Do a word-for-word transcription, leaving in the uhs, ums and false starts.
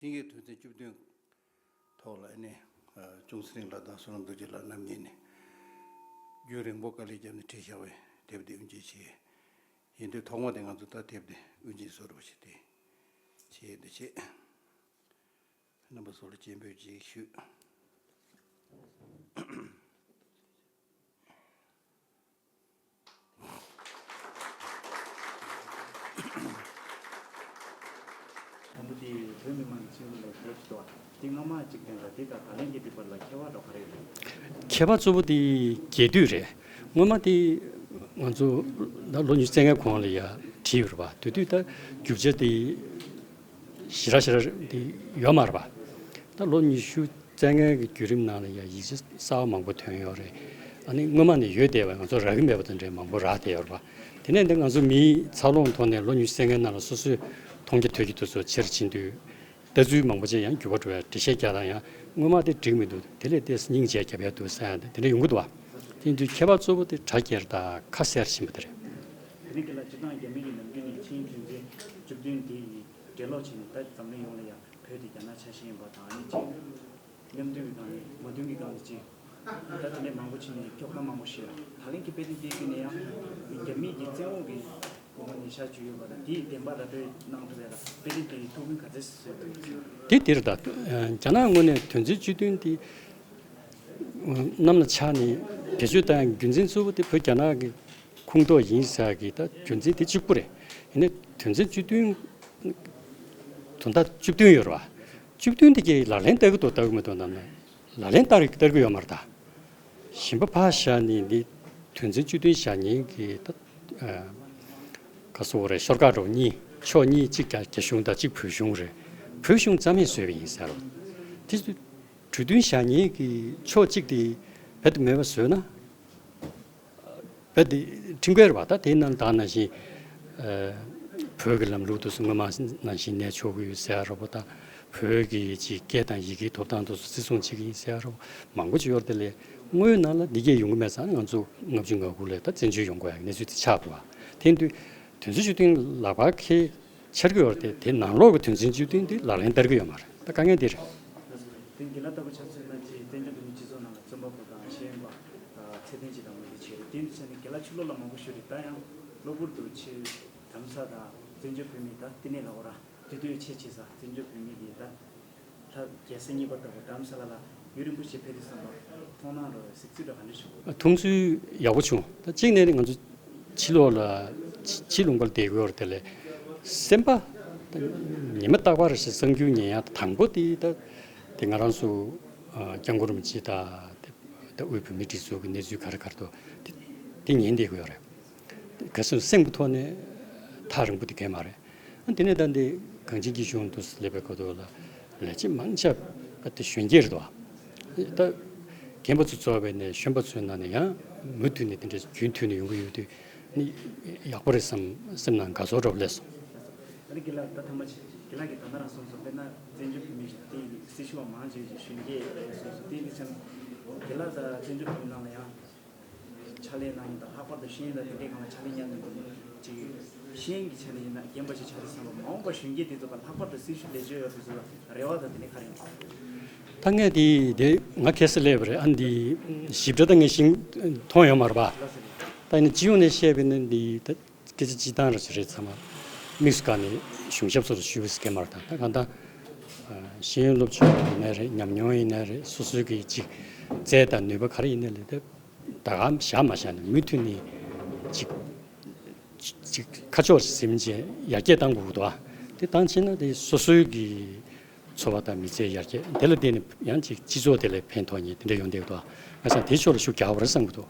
དེང་གི་དོན་ཚན་བཅུ་བདུན་ཐོག་ལ་ནི། ཨ། ཅུང་ཟད་རིང་ལ་དྭགས་བསོད་ནམས་རྡོ་རྗེ་ལགས་རྣམ་གཉིས་ནས་རྒྱུན་རིང་པོ་དཀའ་ལས་བརྒྱབ་ནས་བྲིས་བཞག་པའི་དེབ་འདི་དབུ་འབྱེད་བྱས། ཡིན་དུས་ཐོག་མ་དེ་ང་ཚོ་ད་དེབ་འདི་དབུ་འབྱེད་བཟོ་འདྲ་བྱས་ཏེ་བྱས་འདི་བྱས། རྣམ་པ་ཚོ་ལ་སྤྱན་འབུལ་ཅིག་ཞུས། དང་པོ་དེ་བོད་མི་མང་གི་སྤྱི་འཐུས་ལ་དེབ་ཅིག་འདུག་དེ་སྔ་མ་གཅིག་དང་དེ་དང་ད་ལན་གྱི་དེབ་བར་ལ་ཁྱད་པར་འདྲ་ག་རེ་ཡོད། ཁྱད་པར་གཙོ་བོ་དེ་རྒྱས་བསྡུས་རེད། སྔོན་མ་དེ་ང་ཚོ་ད་ལོ་ཉི་ཤུ་རྩ་ལྔའི་གོང་ལ་ཡ་བྲིས་ཡོད་རེད་པ། དེ་དུས་ད་རྒྱུ་ཆ་དེ་ཞེ་དྲག་ཞེ་དྲག་དེ་ཡོད་མ་རེད་པ། ད་ལོ་ཉི་ཤུ་རྩ་ལྔའི་གི་བརྒྱུད་རིམ་ནང་ལ་ཡ་ཡིག་ཆ་གསར་པ་མང་པོ་ཐོན་ཡོད་རེད། ཨ་ནི་སྔོན་མ་ནས་ཡོད་བསྡད་པ་ང་ཚོ་རག་གི་མེད་པ་དེ་འདྲའི་མང་པོ་རག་བསྡད་ཡོད་རེད་པ། དེ་ནས་འདི་ང་ཚོ་མིའི་འཚར་ལོངས་ཐོག་ནས་ལོ་ཉི་ཤུ་རྩ་ལྔའི་ནང་ལ་སོ་སོའི་མཐོང་རྒྱ་ཐོས་རྒྱ་དེ་ཚོ་ཆེར་ཕྱིན་དུས། ལྟ་ཚུལ་མང་པོ་ཅིག་ཡང་འགྱུར་བ་འགྲོ་ཡ། འགྲེལ་བཤད་རྒྱག་སྟངས་ཡང་སྔོན་མ་དེ་འགྲིག་མི་འདུག་དེ་ལས་ཏོག་ཙམ་སྙིང་རྗེ་རྒྱབ་ཡ་འདུག་ཟེར་ཡ་དེ་འདྲ་ཡོང་གི་འདུག་བ། དེ་ཡིན་དུས་ཁྱད་པར་གཙོ་བོ་དེ་གྲ་རྒྱས་དང་ཁ་གསལ་ཕྱིན་པ་དེ་རེད། དེ་རིང་གི་ལ་སྤྱིར་བཏང་རྒྱ་མི་གི་ནམ་རྒྱུན་ནས་ཆིངས་ཡིག་དོན་ཚན་བཅུ་བདུན་དེ་ཡི་འགྲེལ་ལོག་བྱས་ནས་ད་འཛམ་གླིང་ཡོངས་ལ་ཡང་བོད་དེ་རྒྱ་ནག་ཆ་ཤས་ཡིན་པ་དང་། ཨ་ནི་གཅིག་མཉམ་མཐུན་གྱི་སྒང་ནས་མོས་མཐུན་གྱི་སྒང་ནས་གཅིག་ད་དེ་འདྲའི་མང་པོ་བྱས་ནས་ཁྱོ་ག་མང་པོ་ཞིག་ལ། ད་ལན་གྱི་དཔེ་དེབ་དེའི་བརྒྱུད་ནས་ཡང་རྒྱ་མི་གི་བཙན་འོག་གི་སྒོ་ནས་ཤར་བཅུག་ཡོད་པ་དང་། དེའི་བདེན་པ་ར་སྤྲོད་གནང་ཐུབ་ཡ་ལ་དཔེ་དེབ་དེ་ཡིས་ཐུགས་ཕན་ག་ཚད་གསོས་ཐུབ་ཡོད་ཟེར། དེ་དེ་རེད་ད། རྒྱ་ནག་ངོས་ནས་དོན་ཚན་བཅུ་བདུན་དེ་གནམ་ལ་འཕྱར་ནས་བེད་སྤྱོད་བཏང་ཡ་རྒྱུ་མཚན་གཙོ་བོ་དེ་བོད་རྒྱ་ནག་གི་ཁོངས་གཏོགས་ཡིན་ཟེར་གི་ད་རྒྱུ་མཚན་དེ་གཅིག་པུ་རེད། ཡིན་ནའི་དོན་ཚན་བཅུ་བདུན། དོན་དག་བཅུ་བདུན་ཡོད་རེད་བ། བཅུ་བདུན་དེ་གའི་ལག་ལེན་བསྟར་གི་འདུག་བསྟར་གི་མི་འདུག་ནམ་ན། ལག་ལེན་བསྟར་བསྟར་གི་ཡོད་མ་རེད་ད། གཞན་པ་ཕར་བཞག་ནས་འདི་དོན་ཚན་བཅུ་བདུན་བཞག་མཁན་གྱི་ད། ཨ། ག་སོ་རེད། ཤོར་ཁག་འགྲོ་གཉིས། ཕྱོགས་གཉིས། གཅིག་རྒྱ་རྒྱ་གཞུང་དང་གཅིག་བོད་གཞུང་རེད། བོད་གཞུང་རྩ་མེད་བཟོས་པ་ཡིན་ཟེར་རོ། དེ་གྲོས་མཐུན་བཞག་མཁན་གྱི་ཕྱོགས་གཅིག་དེ་རྦད་དེ་མེད་པ་བཟོས་ན། རྦད་དེ་ཁྲིམས་འགལ་རེད་བ། ད་དེ་ནང་ད་ནང་བཞིན། ཨ། བོད་ཀྱི་ལམ་ལུགས་དེ་ཚོ་སྔོན་མ་ནང་བཞིན་གནས་ཆོག་གི་ཡོད་ཟེར་རོ། ད་བོད་ཀྱི་ཅིག་སྐད་དང་ཡི་གེའི་ཐོབ་ཐང་དེ་ཚོ་བརྩི་སྲུང་བྱེད་ཀྱི་ཡིན་ཟེར་རོ། མང་པོ་ཅིག་ཡོད་རེད། དེ་ལས་དངོས་ཡོད་ནང་ལ་འདི་གས་ཡོང་གི་མེད་ཙང་ང་ཚོ་ལྔ་བཅུ་ང་དགུ་ལ་ད་བཙན་བྱོལ་ཡོང་དགོས་ཡག་གནས་ཚུལ་དེ་ཆགས་འདུག་བ། དེ་ཡིན་དུས་དོན་ཚན་བཅུ་བདུན་ལག་པར་འཁྱེར་འཆར་གྱི་ཡོད་རེད་དེ། དེ་ནང་ལོགས་ཀྱི་དོན་ཚན་བཅུ་བདུན་དེ་ལག་ལེན་བསྟར་གྱི་ཡོད་མ་རེད། ད་དཀའ་ངལ་དེ་རེད། དེ་རྒན་ལགས་ལྟ་བུ་ཆ་མཚོན་ན་ཅིག་བཙན་བྱོལ་བོད་མིའི་སྤྱི་ཚོགས་ནང་ལ་རྩོམ་པ་པོ་དང་ཤེས་ཡོན་པ། ཨ། ཚད་ལྡན་ཅིག་དང་མི་འདྲ་ཆེ་རེད། དེ་འདྲ་བྱས་ནས་རྒན་ལགས་ཕྱི་ལོགས་ལ་མང་པོ་ཞུ་རེད། ད་ཡང་གློ་བུར་དུ་ཕྱིར་རྡ་རམ་ས་ལ་དང་བཙན་བྱོལ་བོད་མི་ད་ལྟེ་གནས་ལ་འོ་ར་དུས་སྟོན་ཆེ་ཆེ་ས་བཙན་བྱོལ་བོད་མི་གི་ད་ད་རྒྱལ་ས་གཉིས་པ་ལྟ་བུ་རྡ་རམ་ས་ལ་ལ་ཡུན་རིང་པོ་ཞིག་ཕེབས་དུས་ཙམ་པ་མཐོང་སྣང་རོ་གཟིགས་ཚུལ་འདྲ་ག་འདྲ་བྱུང་། མཐོང་ཚུལ་ཡག་པོ་བྱུང་། ད་གཅིག་ནས་ང་ཚོ་ཕྱི་ལོགས་ལ་ཕྱི་ལུང་པར་བསྡད་དགོས་རེད། དེ་ལས་སེམས་པ་ད་ཉི་མ་རྟག་པར་ཞིག་གསར་འགྱུར་ཉན་ཡག་དང་པོ་དེ་ད་དེ་ང་རང་ཚོ། ཨ། སྐྱབས་མགོན་རིན་པོ་ཆེ་དང་དེ་དབུས་བོད་མིའི་སྒྲིག་འཛུགས་ཀྱི་གནས་ཚུལ་ག་རེ་ག་རེ་འདུག་དེ་དེ་ཉན་བསྡད་དགོས་རེད། ག་ཚོད་སེམས་ཀྱི་ཐོག་ནས་ཐག་རིང་པོ་དེ་གས་མ་རེད། དེ་ནས་ད་འདི་གངས་ཅན་སྐྱིད་གཤོངས་དུ་སླེབས་པའི་སྐབས་དུ་ལ་ལས་བྱེད་མང་ཆེ་བ་དེ་གཞོན་སྐྱེས་རེད་དོ། ད་རྒན་པ་ཚོ་གཙོས་པའི་ནས་གཞོན་པ་ཚོའི་ནང་ནས་ཡང་མུ་མཐུད་ནས་དེ་འདྲའི་རྒྱུན་མཐུད་ནས་ཡོང་གི་ཡོད་དུས་ནི་ཡག་པོ་རེད་བསམ། སེམས་ནང་དགའ་ཚོར་འདྲ་པོ་སླེབས་སོང་། ཨ་ནི་དགེ་ལགས་ད་ཐ་མ་ཅིག་དགེ་ལགས་ཀྱིས་ད་ལྟ་རང་གསུངས་སོང་། དཔེར་ན་བཙན་བྱོལ་བོད་མི་དེ་སྲི་ཞུ་བ་མང་ཆེ་ཞིག་གཞོན་སྐྱེས་རེད་གསུངས་སོང་། དེ་འདི་ཚོ་དགེ་ལགས་ད་བཙན་བྱོལ་བོད་མི་ནང་ལ་ཡང་ཕྱག་ལས་གནང་མཁན་དང་། ལྷག་པར་དུ་ཤེས་ཡོན་དང་དེ་འདྲའི་སྒང་ལ་ཕྱག་ལས་གནང་མཁན་ཅིག་ཤེས་ཡོན་གྱི་ཆ་ནས་ཡིན་ན་རྒན་པ་ཞིག་ཆགས་དུས་ཙམ་པ། མ་འོངས་པར་གཞོན་སྐྱེས་དེ་ཚོ་དང་ལྷག་པར་དུ་སྲི་ཞུ་ལས་བྱེད་པ་དེ་ཚོ་ལ་རེ་བ་དང་དེ་འདྲ་ག་རེ་ཡོད། ད་ངས་དེ་དེ་ང་ཁ་སང་སླེབས་པ་རེད། ཨ་ནི་དེ་ཞིབ་ཕྲ་ད་ངས་ཤེས་མཐོང་ཡོད་མ་རེད་པ། ད་ཡིན་ན་སྤྱི་ཡོངས་ནས་བཤད་པ་ཡིན་ན་འདི་ད་སྐད་ཆ་སྤྱིར་བཏང་རེ་ཞིག་རེད། ཚང་མ་དམིགས་སུ་བཀར་ནས་གཞུང་ཞབས་སོགས་ལ་ཞུ་བའི་སྐད་མ་རེད། ད་ད་གང་ལྟར་ཤེས་ཡོན་སློབ་སྦྱོང་ཡིན་ནའི་རེད། ཉམས་མྱོང་ཡིན་ནའི་རེད། སོ་སོའི་གི་ཅིག་རྩལ་དང་ནུས་པ་ག་རེ་ཡིན་ནའི་རེད། ད་ད་ག་བཞག་མ་བཞག་ནས་མུ་མཐུད་ནས་ཅིག་ཅིག་ཁ་ཕྱོགས་ཟིན་བྱས་ཡར་རྒྱས་གཏང་དགོས་འདུག་ཨ། དེ་བཏང་ཕྱིན་ན་དེ་སོ་སོའི་གི་འཚོ་བ་དང་མི་ཚེ་ཡར་རྒྱས། དེ་ལ་བརྟེན་ནས་ཡང་ཅིག་སྤྱི་ཚོགས་དེ་ལ་ཕན་ཐོགས་མཁན་དེ་འདྲ་ཡོང་བསྡད་འདུག་ཨ། ང་ཚོ་དེའི་ཕྱོགས་ལ་ཤུགས་རྒྱག་དགོས་རེད་བསམ་གྱི་འདུག།